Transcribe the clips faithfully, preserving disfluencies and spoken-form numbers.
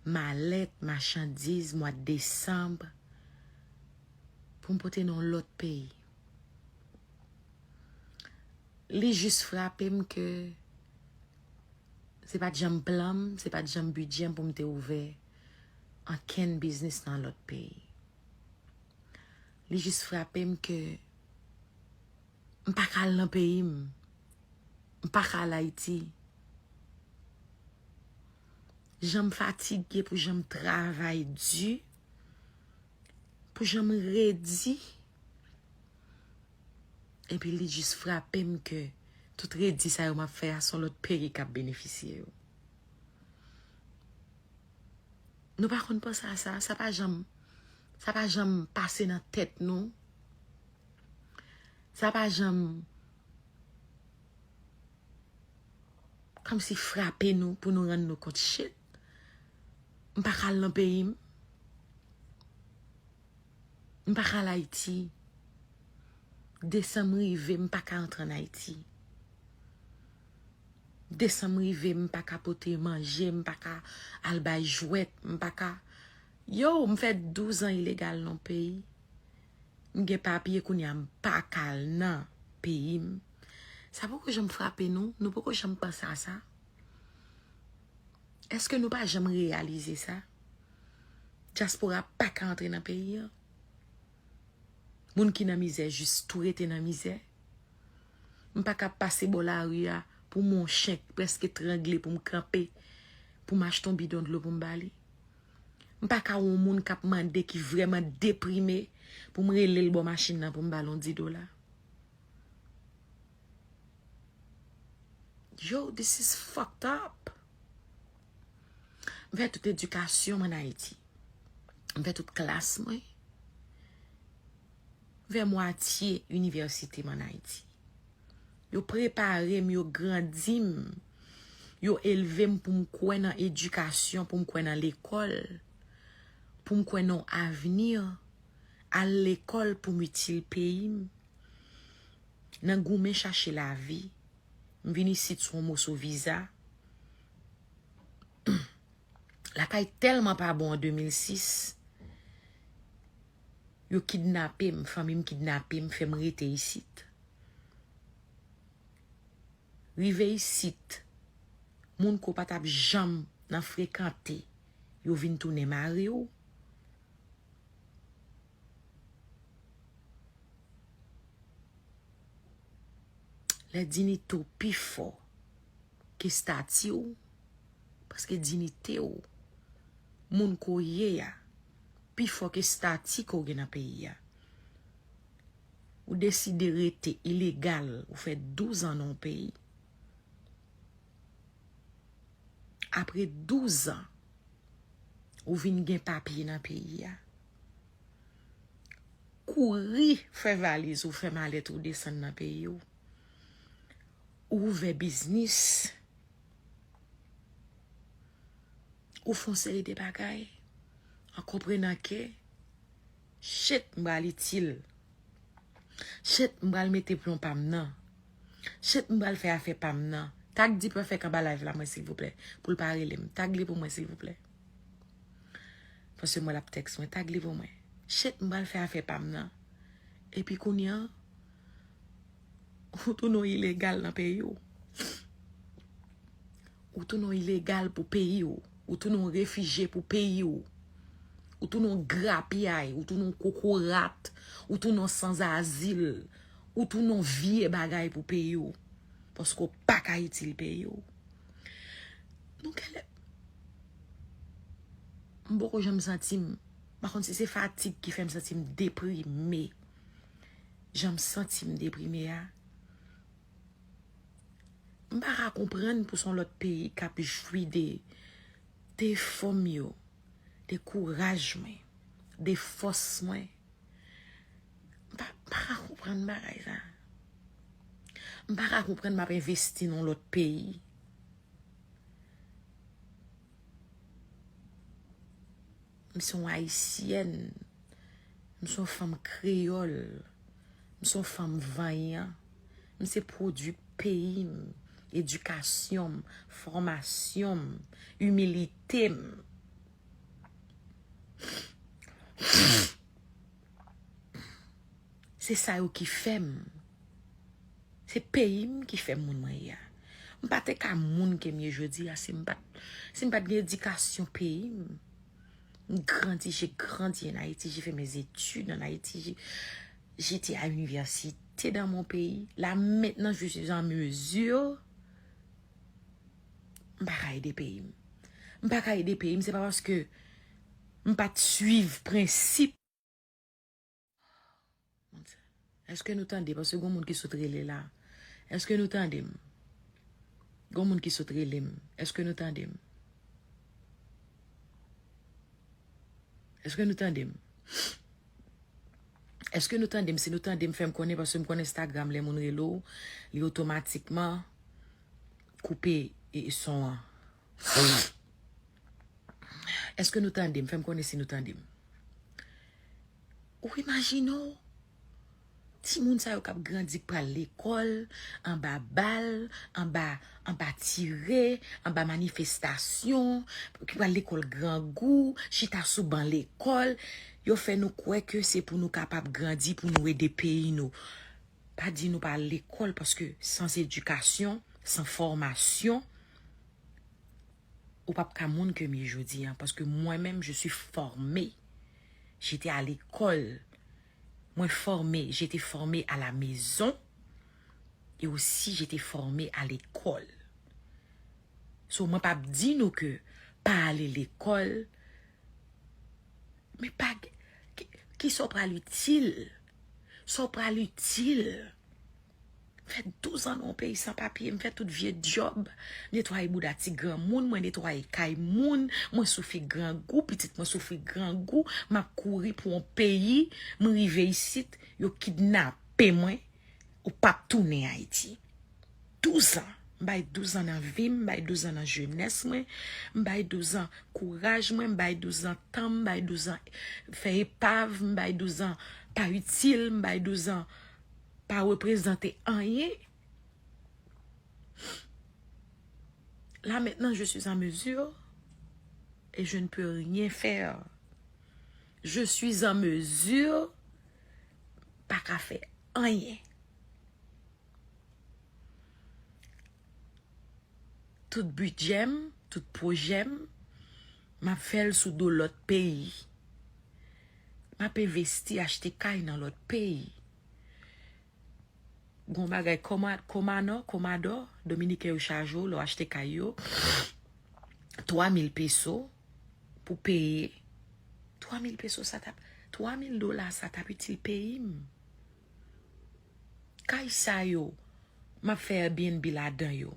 malèt, machandiz, mwa desanm, pou m pote nan yon lòt peyi. Li jis frape m ke se pa t janm plan m, se pa t janm bidjè m pou m te ouvè ankenn biznis nan lòt peyi. Li jis frape m ke m pa ka al nan peyi m. M pa ka al Ayiti. Jan m fatige pou jan m travay di, pou jan m redi. Epi li jis frape m ke tout redi sa yo m ap fè a, se yon lòt peyi k ap benefisye yo. Nou pa konn panse a sa, sa pa janm, sa pa janm pase nan tèt nou. Sa pa janm kòmsi frape nou pou nou rann nou kont, shit, m pa ka al nan peyi m. M pa ka al Ayiti. Desanm rive, m pa ka antre ann Ayiti. Desanm rive, m pa ka pote manje, m pa ka al bay jwèt, m pa ka. Yo, m fè douz an ilegal nan peyi. M gen papye kounye a, m pa ka al nan peyi m. Sa poko janm frape nou? Nou poko janm panse a sa? Èske nou pa janm reyalize sa? Dyaspora pa ka antre nan peyi an. Moun ki nan mizè jis tou rete nan mizè. M pa ka pase bò lari a pou m wè yon chen k prèske trangle pou m kanpe, pou m achte yon bidon dlo pou m ba li. M pa ka wè yon moun k ap mande, ki vrèman deprime, pou m rele l bò machin nan pou m ba l yon dis dola. Yo, this is fucked up. M fè tout edikasyon m ann Ayiti. M fè tout klas mwen. M fè mwatye inivèsite m ann Ayiti. Yo prepare m, yo grandi m, yo elve m pou m kwè nan edikasyon, pou m kwè nan lekòl, pou m kwè nan yon avni, al lekòl pou m itil peyi m. Nan goumen chache lavi, m vin isit sou yon moso viza. Lakay tèlman pa bon an de mil sis, yo kidnape m, fanmi m kidnape m, fè m rete isit. Rive isit, moun ke w pa t ap janm nan frekante, yo vin tounen mari w. Lè diyite w pi fò ke estati w, paske diyite w, moun ke w ye a, pi fò ke estati ke w gen nan peyi a. Ou deside rete ilegal, ou fè douz an nan yon peyi. Apre douz an, ou vin gen papye nan peyi a. Kouri fè valiz ou, fè malèt ou, desann nan peyi w. Ou ouvè biznis. Ou fè yon seri de bagay an konprenan ke, shit, m pral itil. Shit, m pral mete plon pa m nan. Shit, m pral fè afè pa m nan. Tag Dipèfèk anba live la mwen, silvouplè, pou l pa rele m. Tag li pou mwen, silvouplè. Paske m wè l ap tèks mwen. Tag li pou mwen. Shit, m pral fè afè pa m nan. Epi kounye a, ou tounen yon ilegal nan peyi w. Ou tounen yon ilegal pou peyi w. Ou tounen yon refijye pou peyi w. Ou tounen yon grapyay. Ou tounen yon kokorat. Ou tounen yon sanzazil. Ou tounen yon vye bagay pou peyi w. Paske w pa ka itil peyi w. Nou genlè. M poko janm santi m. M pa konn si se fatig ki fè m santi m deprime. Jan m santi m deprime a. M pa ka konprann pou se yon lòt peyi k ap jwi de, de efò m yo, de kouraj mwen, de fòs mwen. M pa, m pa ka konprann bagay sa. M pa ka konprann m ap envesti nan yon lòt peyi. M se yon ayisyèn. M se yon fanm kreyòl. M se yon fanm vanyan. M se pwodui peyi m, edikasyon m, fòmasyon m, imilite m. Se sa yo ki fè m. Se peyi m ki fè m moun mwen ye a. M pa te ka moun ke m ye jodi a si m pa t, si m pa t gen edikasyon peyi m. M grandi, j'ai grandi en Haïti, j'ai fait mes études en Haïti, j'ai, j'étais à l'université dans mon pays. Là, maintenant, je suis en mesure. M pa ka ede peyi m. M pa ka ede peyi m, se pa paske m pa t swiv prensip. Èske nou tande? Paske gon moun ki sot rele la. Èske nou tande m? Gon moun ki sot rele m. Èske nou tande m? Èske nou tande m? Èske nou tande m? Si nou tande m, fè m konnen, paske m konn Instagram, lè moun rele w, li otomatikman koupe e, e son an. Èske nou tande m? Fè m konnen si nou tande m. Ou imajine w? Timoun sa yo k ap grandi, k pral lekòl, anba bal, anba, anba tire, anba manifestasyon, ki pral lekòl grangou, chita sou ban lekòl. Yo fè nou kwè ke se pou nou kapab grandi, pou nou ede peyi nou. Pa di nou pa al lekòl, paske sans éducation, sans formation, ou p ap ka moun ke m ye jodi a, paske mwen menm, je suis formée. J'étais à l'école. Mwen fòme, j'étais formée à la maison et aussi j'étais formée à l'école. So, mwen p ap di nou ke pa ale lekòl, men pa, ki, ki sa w pral itil? Sa w pral itil? M fè douz an nan yon peyi san papye, m fè tout vye djòb. Netwaye bouda ti granmoun, mwen netwaye kay moun, mwen soufri grangou, pitit mwen soufri grangou, m ap kouri pou yon peyi, m rive isit, yo kidnape mwen, ou p ap tounen Ayiti. Douz an, m bay douz an nan vi m, m bay douz an nan jenès mwen, m bay douz an kouraj mwen, m bay douz an tan m, m bay douz an fè epav, m bay douz an pa itil, m bay douz an pa reprezante anyen. Là maintenant, je suis en mesure et je ne peux rien faire. Je suis en mesure, pa ka fè anyen. Tout bidjè m, tout pwojè m, m ap fè l sou do lòt peyi. M ap envesti, achte kay nan lòt peyi. Gon bagay koma-, komanò, komadò, Dominiken yo chaje w lè w achte kay yo. Twa mil peso pou peye. Twa mil peso sa t ap, twa mil dola sa t ap itil peyi m. Kay sa yo, m ap fè Airbnb ladan yo.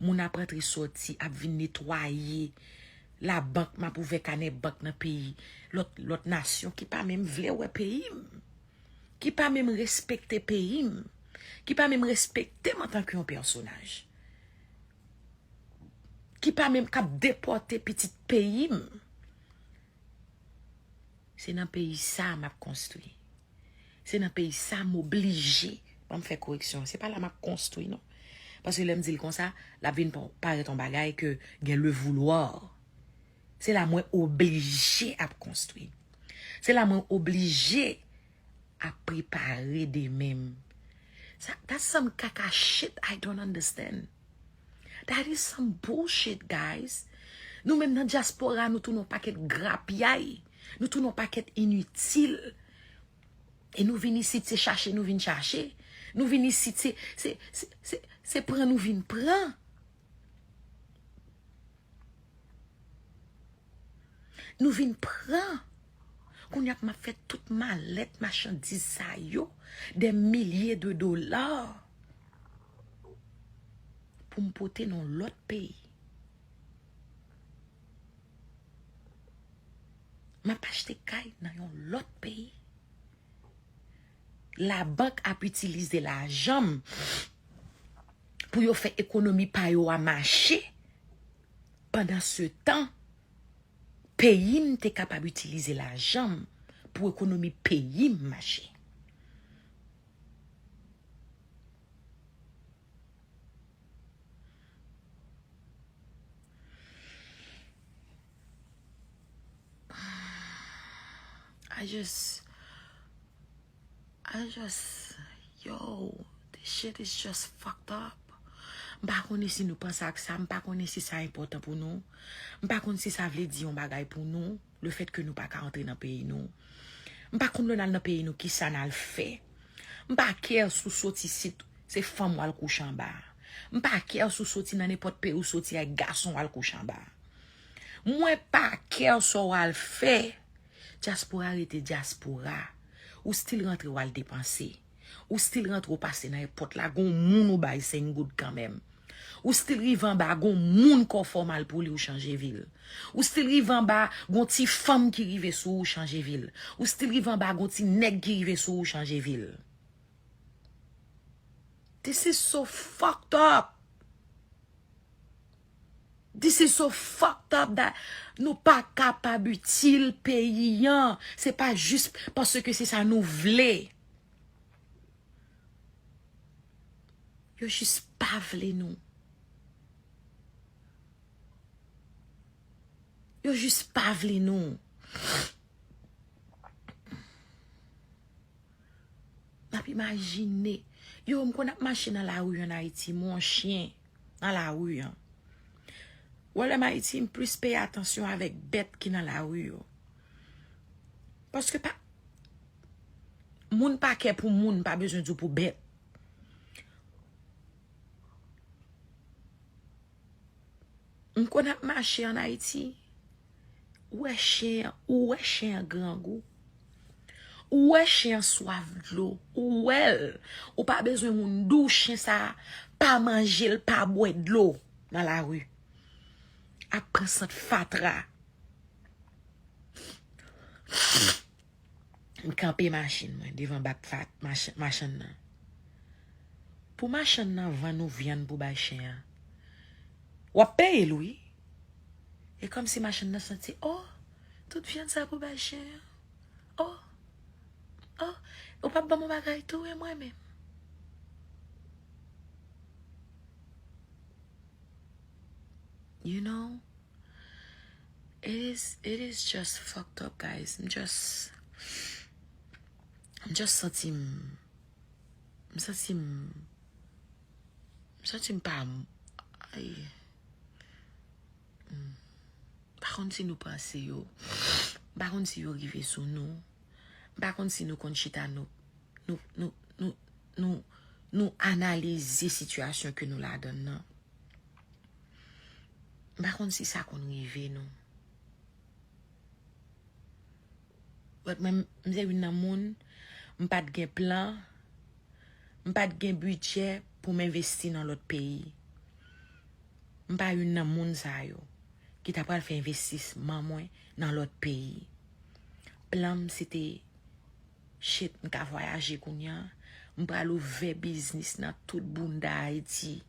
Moun ap rantre sòti, ap vin netwaye. Labank, m ap ouvè kanè bank nan peyi lòt, lòt nasyon ki pa menm vle wè peyi m. Ki pa menm respekte peyi m. Ki pa menm respekte m antanke yon pèsonaj. Ki pa menm k ap depòte pitit peyi m. Se nan peyi sa m ap konstwi. Se nan peyi sa m oblije. Ban m fè koreksyon. Se pa la m ap konstwi, non. Paske lè m di l konsa, l ap vin pa-, parèt yon bagay ke gen le vouloir. Se la mwen oblije ap konstwi. Se la mwen oblije ap prepare demen m. Sa, that's some kaka shit I don't understand. That is some bullshit, guys. Nou menm nan dyaspora, nou tounen yon pakèt grapyay. Nou tounen yon pakèt initil. E nou vin isit, se chache nou vin chache. Nou vin isit, se, se, se, se, se pran nou vin pran. Nou vin pran. Kounye a m ap fè tout malèt machandiz sa yo, des milliers de dollars, pou m pote nan lòt peyi. M ap achte kay nan yon lòt peyi. Labank ap itilize lajan m pou yo fè ekonomi pa yo a mache. Pandansetan, peyi m te kapab itilize lajan m pou ekonomi peyi m mache. I just, I just, yo, this shit is just fucked up. M pa konnen si nou panse ak sa, m pa konnen si sa enpòtan pou nou. M pa konn si sa vle di yon bagay pou nou, le fèt ke nou pa ka antre nan peyi nou. M pa konn lè n al nan peyi nou, kisa n al fè. M pa kè si w soti isit, se fanm w al kouche anba. M pa kè si w soti nan nenpòt peyi w soti ak gason w al kouche anba. Mwen pa kè sa w al fè. Dyaspora rete dyaspora. Ou still rantre w al depanse. Ou still rantre w pase nan èpòt la, gon moun ou bay senk goud kanmenm. Ou still rive anba, gon moun kò fè w mal pou li, ou chanje vi l. Ou still rive anba, gon ti fanm ki rive sou ou, ou chanje vi l. Ou still rive anba, gon ti nèg ki rive sou ou, ou chanje vi l. This is so fucked up. This is so fucked up that nou pa kapab itil peyi an. Se pa jis paske se sa nou vle. Yo jis pa vle nou. Yo jis pa vle nou. N ap imajine. Yo, m konn ap mache nan lari an Ayiti, m wè yon chen nan lari an. Wè lè m Ayiti, m plis peye atansyon avèk bèt ki nan lari yo. Paske pa, moun pa kè pou moun, pa bezwen di w pou bèt. M konn ap mache an Ayiti. Ou wè chen an, ou wè chen an grangou. Ou wè chen an swaf dlo. Ou wè l. Ou pa bezwen moun di w chen sa a pa manje l, pa bwè dlo nan lari. Ap pran sant fatra. M kanpe machin mwen devan bak fat machann nan. Pou machann nan vann ou vyann pou bay chen an, w ap peye l, wi. E kòmsi machann nan santi, oh, tout vyann sa pou bay chen an. Oh, oh, ou p ap ban m yon bagay tou, e mwen menm. You know? It is, it is just fucked up, guys. M just, m just santi m, m santi m, m santi m pa, ay. M pa konn si nou panse yo. M pa konn si yo rive sou nou. M pa konn si nou konn chita nou, nou, nou, nou, nou, nou analize sitiyasyon ke nou ladan nan. M pa konn si sa konn rive nou. But mwen, m se youn nan moun, m pa t gen plan, m pa t gen bidjè pou m envesti nan lòt peyi. M pa youn nan moun sa yo ki ta pral fè envestisman mwen nan lòt peyi. Plan m se te Shit, m ka vwayaje kounye a. M pral ouvè biznis nan tout bounda Ayiti.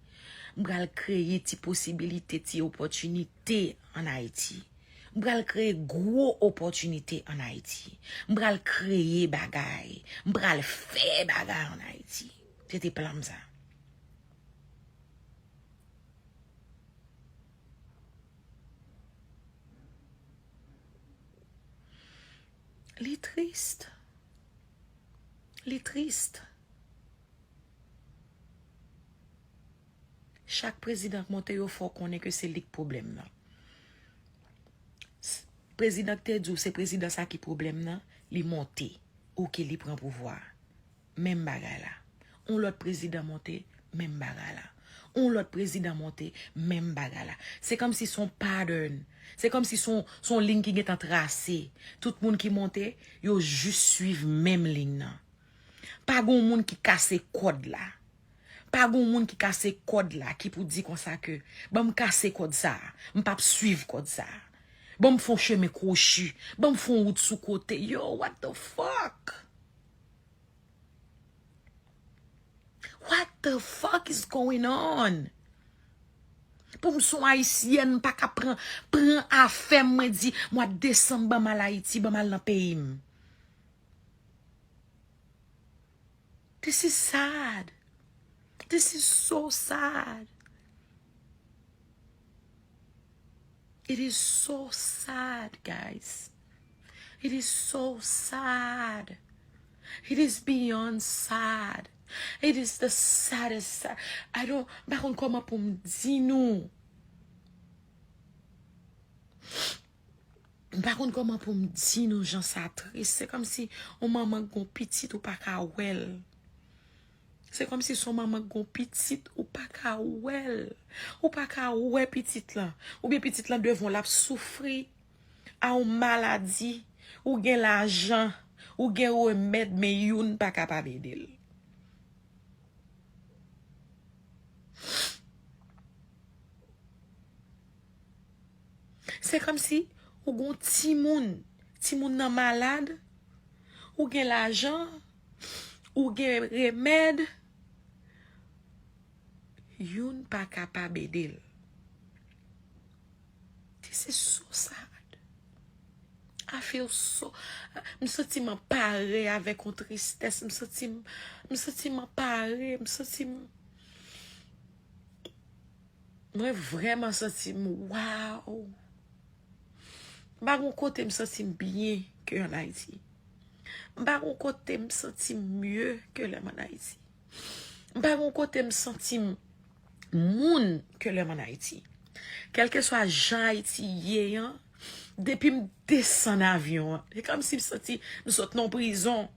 M pral kreye ti posibilite, ti opòtinite ann Ayiti. M pral kreye gwo opòtinite ann Ayiti. M pral kreye bagay. M pral fè bagay ann Ayiti. Se te plan m sa. Li tris. Li tris. Chak prezidan k monte, yo fè w konnen ke se li k pwoblèm nan. S-, prezidan k te di w se prezidan sa ki pwoblèm nan, li monte. Oke, li pran pouvwa a. Menm bagay la. On lòt prezidan monte, menm bagay la. On lòt prezidan monte, menm bagay la. Se kòmsi se yon pattern. Se kòmsi se yon, se yon liy ki gentan trase. Tout moun ki monte, yo jis swiv menm liy nan. Pa gen yon moun ki kase kòd la. Pa gen yon moun ki kase kòd la, ki pou di konsa ke, "Ban m kase kòd sa a, m p ap swiv kòd sa a. Ban m fè yon chemen kwochi, ban m fè yon wout sou kote." Yo, what the fuck? What the fuck is going on? Pou m se yon Ayisyèn, m pa ka pran, pran afè m, mwen di, "Mwa desanm, ban m al Ayiti, ban m al nan peyi m." This is sad. This is so sad. It is so sad, guys. It is so sad. It is beyond sad. It is the saddest sad. I don't, m pa konn kòman pou m di nou. M pa konn kòman pou m di nou jan sa tris. Se kòmsi yon manman k gon pitit ou pa ka wè l. Se kòmsi se yon manman k gon pitit ou pa ka wè l. Ou pa ka wè pitit lan. Oubyen pitit lan devan w l ap soufri. A yon maladi, ou gen lajan, ou gen remèd, men youn pa kapab ede l. Se kòmsi ou gon timoun, timoun nan malad, ou gen lajan, ou gen remèd, youn pa kapab ede l. This is so sad. I feel so, m santi m anpare avèk yon tristès. M santi m, m santi m anpare. M santi m, mwen vrèman santi m, wow. M pa gon kote m santi m byen ke an Ayiti. M pa gon kote m santi m mye ke lè m an Ayiti. M pa gon kote m santi m moun ke lè m an Ayiti. Kèlkeswa jan Ayiti ye an, depi m desann avyon an, se kòmsi m santi m sot nan prizon.